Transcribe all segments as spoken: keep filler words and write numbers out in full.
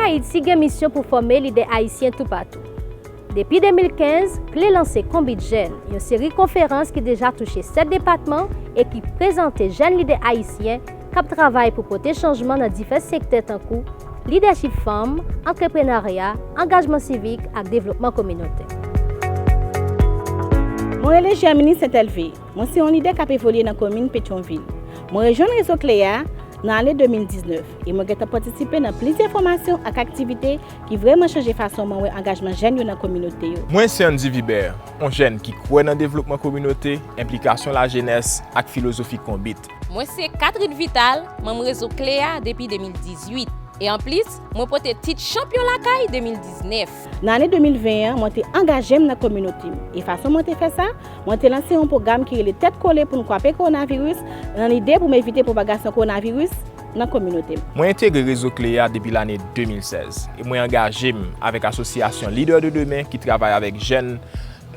Ayiti gen misyon pou fòme lidè ayisyen toupatou. Depi de mil kenz, Kle lanse Konbit Jèn, yon seri konferans ki deja touche sèt depatman e ki prezante jèn lidè ayisyen k ap travay pou pote chanjman nan divès sektè tankou lidèchip fanm, antreprenarya, angajman sivik ak devlopman kominotè. Mwen rele Germiny Saint-Elvé. Mwen se yon lidè k ap evolye nan komin Petyonvil. Mwen rejwenn rezo Kle a nan ane de mil diznèf e mwen gentan patisipe nan plizyè fòmasyon ak aktivite ki vrèman chanje fason mwen wè angajman jèn yo nan kominote yo. Mwen se Andy Vibert, yon jèn ki kwè nan devlopman kominote, enplikasyon lajenès ak filozofi Konbit. Mwen se Catherine Vital, manm rezo Kle a depi de mil dizuit. E anplis, mwen pote tit chanpyon lakay de mil diznèf. Nan ane de mil ven an, mwen te angaje m nan kominote m. E fason mwen te fè sa, mwen te lanse yon pwogram ki rele Tèt Kole pou n kwape kowonaviris, nan lide pou m evite pwopagasyon kowonaviris nan kominote m. Mwen entegre rezo Kle a depi lane de mil sèz e mwen angaje m avèk asosyasyon Leader de Demain ki travay avèk jèn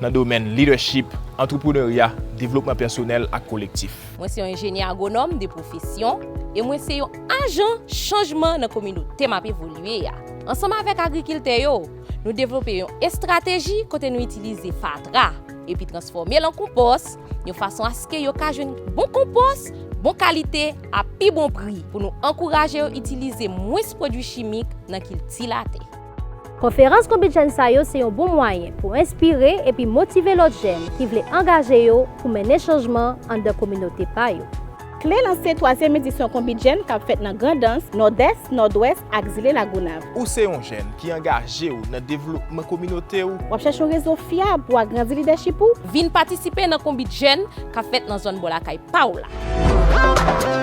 nan domèn lidèchip, antreprenerya, devlopman pèsonèl ak kolektif. Mwen se yon enjenyè agwonòm de pwofesyon e mwen se yon ajan chanjman nan kominote m ap evolye a. Ansanm avèk agrikiltè yo, nou devlope yon estrateji kote nou itilize fatra epi transfòme l an konpòs, yon fason aske yo ka jwenn bon konpòs, bon kalite, a pi bon pri, pou nou ankouraje yo itilize mwens pwodui chimik nan kilti latè. Konferans Konbit Jèn sa yo se yon bon mwayen pou enspire epi motive lòt jèn ki vle angaje yo pou mennen chanjman anndan kominote pa yo. Kle lanse twazyèm edisyon Konbit Jèn k ap fèt nan Grandans, Nòdès, Nòdwès ak zile Lagonav. Ou se yon jèn ki angaje w nan devlopman kominote w? W ap chèche yon rezo fyab pou agrandi lidèchip ou? Vin patisipe nan Konbit Jèn k ap fèt nan zòn bò lakay pa w la.